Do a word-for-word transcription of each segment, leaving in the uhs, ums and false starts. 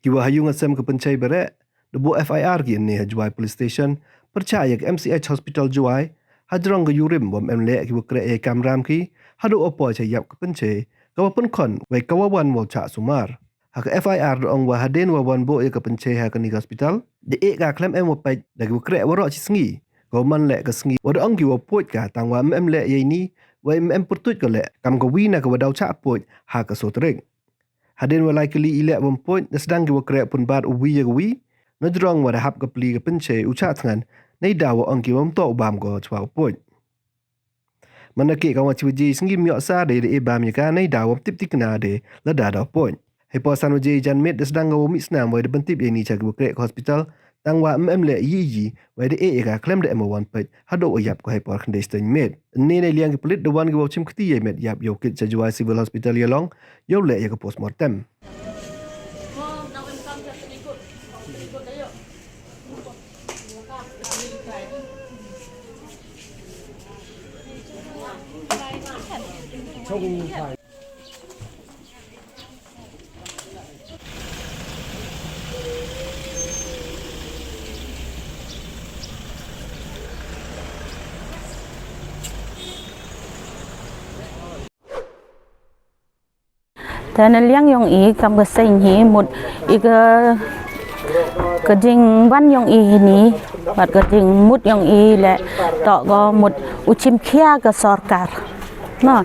Iwa ha yung ha sem ka pynchai bareh, da buh F I R ki ynne ha Jowai Police Station pyrchah ya ka M C H Hospital Jowai, hajrong ka yurim wa ym em leh ki wa kreh ya i kamram ki, haduh wa poi cha yap ka pynchai, ka wa pynkhon wei ka wa wan wow chah sumar. Ha ka F I R da ong wa hadien wa wan buh ya ka pynchai ha kani ka hospital, da eh ka khlem em wa peit da ki wa kreh waroh chi sngi, ka wa man leh ka sngi wa da ong ki wa puit ka, tang wa ym em leh ya ini, wei ym em pyrtuit ka leh kam ka wi na ka wa daw chah puit ha ka soo tarik. Hadien wa lai kylli i leh wa ym puit, da sdang ki wa kreh pynbat u wi ya ka wi, najrong wa da hap ka pli ka pynchai u chah thngan, neidaw wa ong ki wa ym toh u bam ko chwa u puit. Mynda ki ka wa chi waje sngi ymyoh sa de da e bam ya ka, neidaw wa ym tip tikna de lada da puit. Heipor san waje jan miet da sdang ka wa mih snam wei da pyntip ya ini cha ki wa kreh ka hospital, tang wa ym em leh yi yi, wei da eh ya ka khlem da em wa wan peit haduh wa yap ko heipor khyndai steng miet. Ynne neiliang ki pulit da wan ki wow chim kti ya i met yap yow kit cha Jowai Civil Hospital Ialong, yow leh ya ka postmortem. Te na liang yong i kam ka seng hi mut i ka, ka jingwan yong i hini, bad ka jingmut yong i leh toh ko mut u chimkhia ka sorkar. No,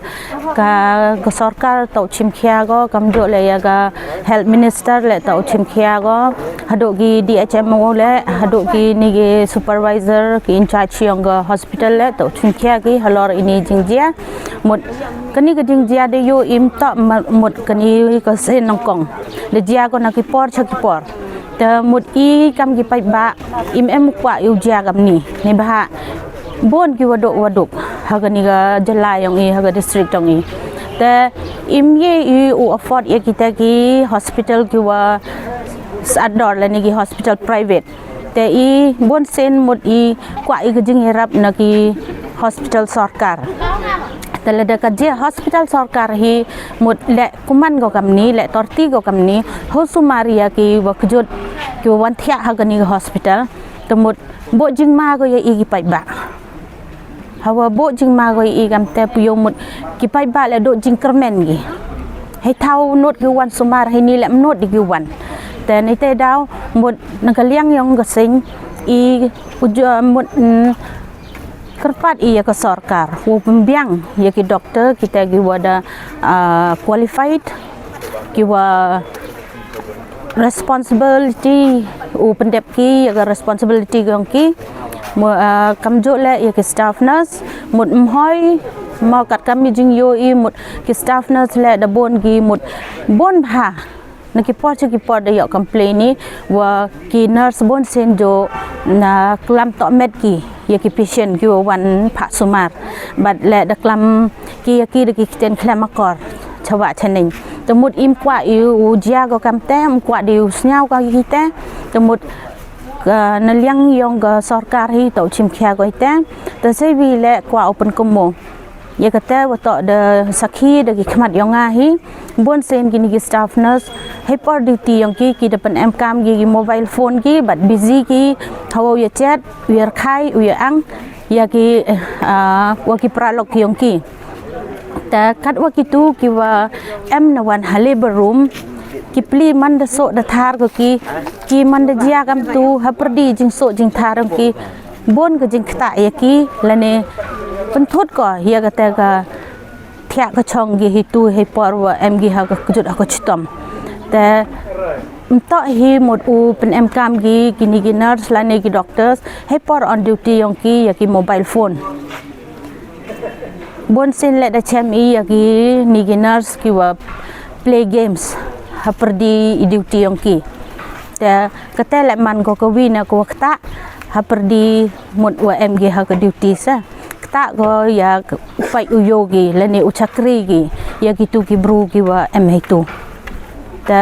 ka, ka sorkar toh u chimkhia ko, kamjooh leh ya ka health minister leh toh u chimkhia ko, haduh ki D H M O leh, haduh kini ki supervisor, ki in charge yong ka hospital leh toh u chimkhia ki halor ini jingjia. Mut kani ka jingjia da yoh i ym toh ma-, mut kani ka sien nyngkong. Da jia ko na ki por cha ki por. Te mut i kam ki paidbah, ym em kwah i u jia kamni. Neibhah bun ki wa duk wa duk ha kani ka jylla yong i, ha ka district yong i. Te ym ye i u afford ya kita ki hospital ki wa sat dor lane ki hospital private. Te i bun sien mut i kwah i ka jingyarap na ki hospital sorkar. Te lada ka jia hospital sorkar hi mut leh kuman ko kamni, leh torti ko kamni, ho sumar ya ki wa kjut, ki wa wan thiah ha kani ka hospital. Te mut buh jingma ko ya i ki paidbah. Hawa buh jingma ko ya i kamte phi yow mut ki paidbah leh duh jingkyrmen ki. Hei thaw nud ki wan sumar, heini leh ym nud di ki wan. Te neite daw mut na ka liang yong ka seng i u ju-, mut, mm, kyrpad i ya ka sorkar wow pynbiang ya ki doktor kita ki wa da, ah, qualified, ki wa responsibility, u pyndep ki ya ka responsibility yong ki. Mu-, ah, kamjooh leh ya ki staff nurse, mut ym hoi, mo katkam i jingyoh i mut ki staff nurse leh da bun ki mut bun bha. Na ki por cha ki por da yoh complain i wa ki nurse bun sien jooh na klam toh met ki ya ki patient ki wa wan phah sumar. Bad leh da klam ki ya ki da ki ktien khlem akor chawah chaneng. Te mut ym kwah i u jia ko kamte, ym kwah di u sniaw ko kita. Te mut ka na liang yong ka sorkar hi toh u chimkhia ko ite. Te sei wi leh kwah u pynkynmaw ya kata wa toh da sakhi da ki khmat yong nga hi. Bun sien kini ki staff nurse, hei por duty yong ki, ki da pynemkam ki, ki mobile phone ki, bad busy ki, hawa u ya chat, u ya rkhai, u ya ang ya ki, eh, ah, wa ki paralok yong ki. Te katwa kitu ki wa em na wan ha labor room, ki pli man da soh da thar ko ki, ki man da jia kamtu, hapyrdi jingsoh jingthar yong ki, bun ka jingktah ya ki, lane pynthut ko ya kata ka thiah ka chong ki hitu hei por wa em ki ha ka kjut ha ka chitom. Te ym toh hi mut u pynemkam ki, kini ki nurse lane ki doctors, hei por on duty yong ki ya ki mobile phone. Bun sien leh da chem i ya kini ki nurse ki wa play games hapyrdi i duty yong ki. Te kata leh man ko ka wi na ka wa ktah hapyrdi mut wa em ki ha ka duty sa. Ktah ko ya ka u pait u yoh ki, lane u chakri ki, ya kitu ki bru ki wa em heitu. Te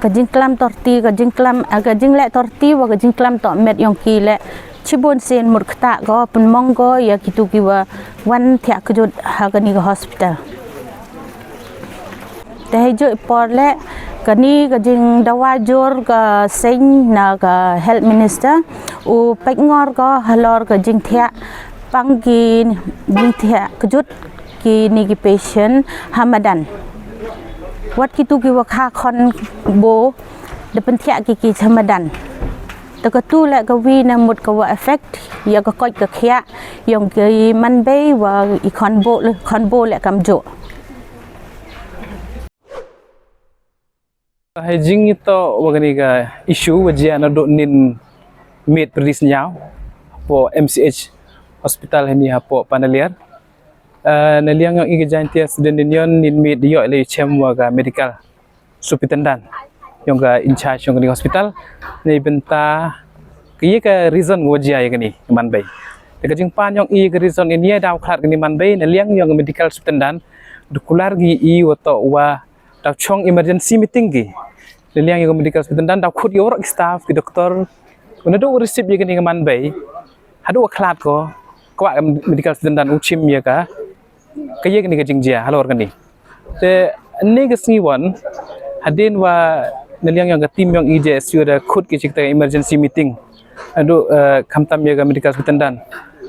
ka jingklam torti, ka jingklam, ah, ka jingleh torti wa ka jingklam toh met yong ki leh chibun sien mut ktah ko, pynmong ko ya kitu ki wa wan thiah kjut ha kani ka hospital. Te heijooh i por le, kani ka jingdawa joor ka seng na ka Health Minister, u pait ngor ko halor ka jingthiah pang ki jingthiah kjut kini ki patient ha madan. Wat kitu ki wa kha khon boo, da pynthiah ki ki cha madan. Te katu le ka wi na mut ka wa affect ya ka koit ka khiah yong ki manbei wa i khon boo le, khon boo le kamjooh. Hei jingitoh wa kani ka issue wa jia nadooh nin miet pyrdi sniaw hapoh M C H hospital heini hapoh Panaliar. Eh, na liang yong i ka Jaintia Student Union nin miet yoh le chem wa ka medical superintendent yong ka in charge yong kani ka hospital. Nei bynta ka ya ka reason wa jia ya kani manbei. Te ka jingpan yong i ka reason ini ya daw khlad kani manbei, na liang yong ka medical superintendent du kular ki i wa toh wa daw chong emergency meeting ki. Na liang yong ka medical superintendent daw khut ya waroh ki staff, ki doktor. Wa nadooh wa receive ya kani ka manbei, hadooh wa khlad ko, kwah ka medical superintendent u chim ya ka, ka ya kani ka jingjia halor kani. Te ni ka sngi wan, hadien wa na liang yong ka team yong i J S U da khut ki cha kata ka emergency meeting. Hadooh, eh, khamtam ya ka medical superintendent.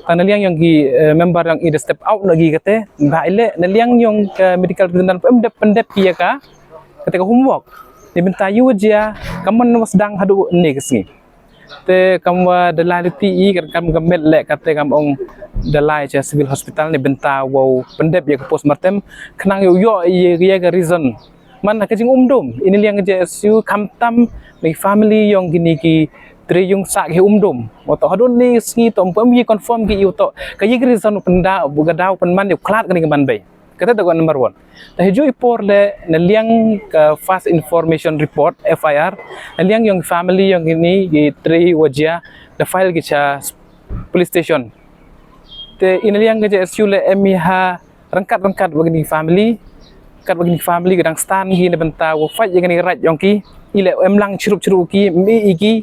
Tang na liang yong ki, eh, member yong i da step out na ki kate, ba ile na liang yong ka medical superintendent em dep pyndep ki ya ka, kata ka homework. Ni bynta yow jia, kam man wa sdang hadooh ni ka sngi. Te kam wa da lai liti i, kam ka met le kate kam ong da lai cha civil hospital ni bynta wow pyndep ya ka postmortem, khnang yow yoh ya ka reason. Man ka jingumdum, ini liang J S U khamtam na ki family yong kini ki tre yung sah ki umdum. Wa toh hadooh ni sngi toh em pu em ye confirm ki i wa toh ka ya ka reason u pynda, u ka daw pynman yow khlad kani ka manbei. Kata toh ka number one. Te heijooh i por le na liang ka first information report, F I R, na liang yong family yong kini ki tre wa jia da file ki cha police station. Te ini liang ka J S U le em i ha ryngkat-ryngkat wa kini family, ryngkat wa kini family ka dang stand ki na bynta wow fight ya kani ka right yong ki. I le em lang chirup-chirup ki, em i ki.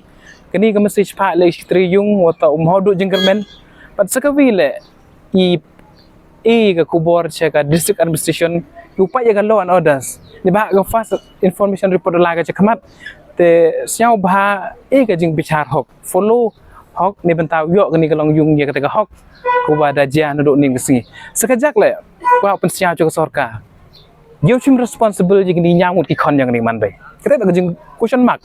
Kani ka message pa le ki tre yung wa toh um hadooh jingkyrmen. Pat sa ka wi le i, i ka khubor cha ka district administration, yow fight ya ka law and orders. Ni ba ka first information report la ka cha khmat. Te sniaw ba i ka jingbichar hok, follow hok ni bynta yoh kani ka long yung ya kata ka hok. Ku wa da jia nadooh ni ka sngi. Sa ka jak le, kwah pynsniaw cha ka sorkar. Yow chim responsible ya kini ñiaw ngut ki khon yong kani manbei. Kata ka jing question mark.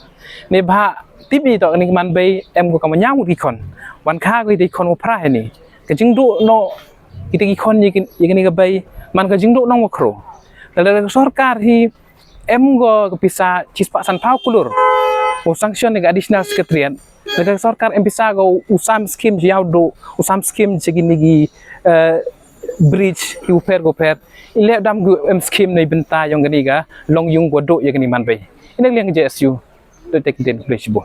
Ni ba tip i toh kani manbei em ko kam ñiaw ngut ki khon. Wan kha ko i khon wa phra heini. Ka jingdooh noh kita ki khon ya kini ka bei, man ka jingdooh noh wa khro. Te lada ka sorkar hi em ko ka pisa chispah sanphaw klur wow sanction ya ka additional secretariat. Lada ka sorkar em pisa ko u sam scheme cha yaw dooh, u sam scheme cha kini ki, eh, bridge ki u pher ko pher. I le dam ko em scheme na bynta yong kani ka long yung ko dooh ya kani manbei. Ini liang J S U. Te te kini please bo.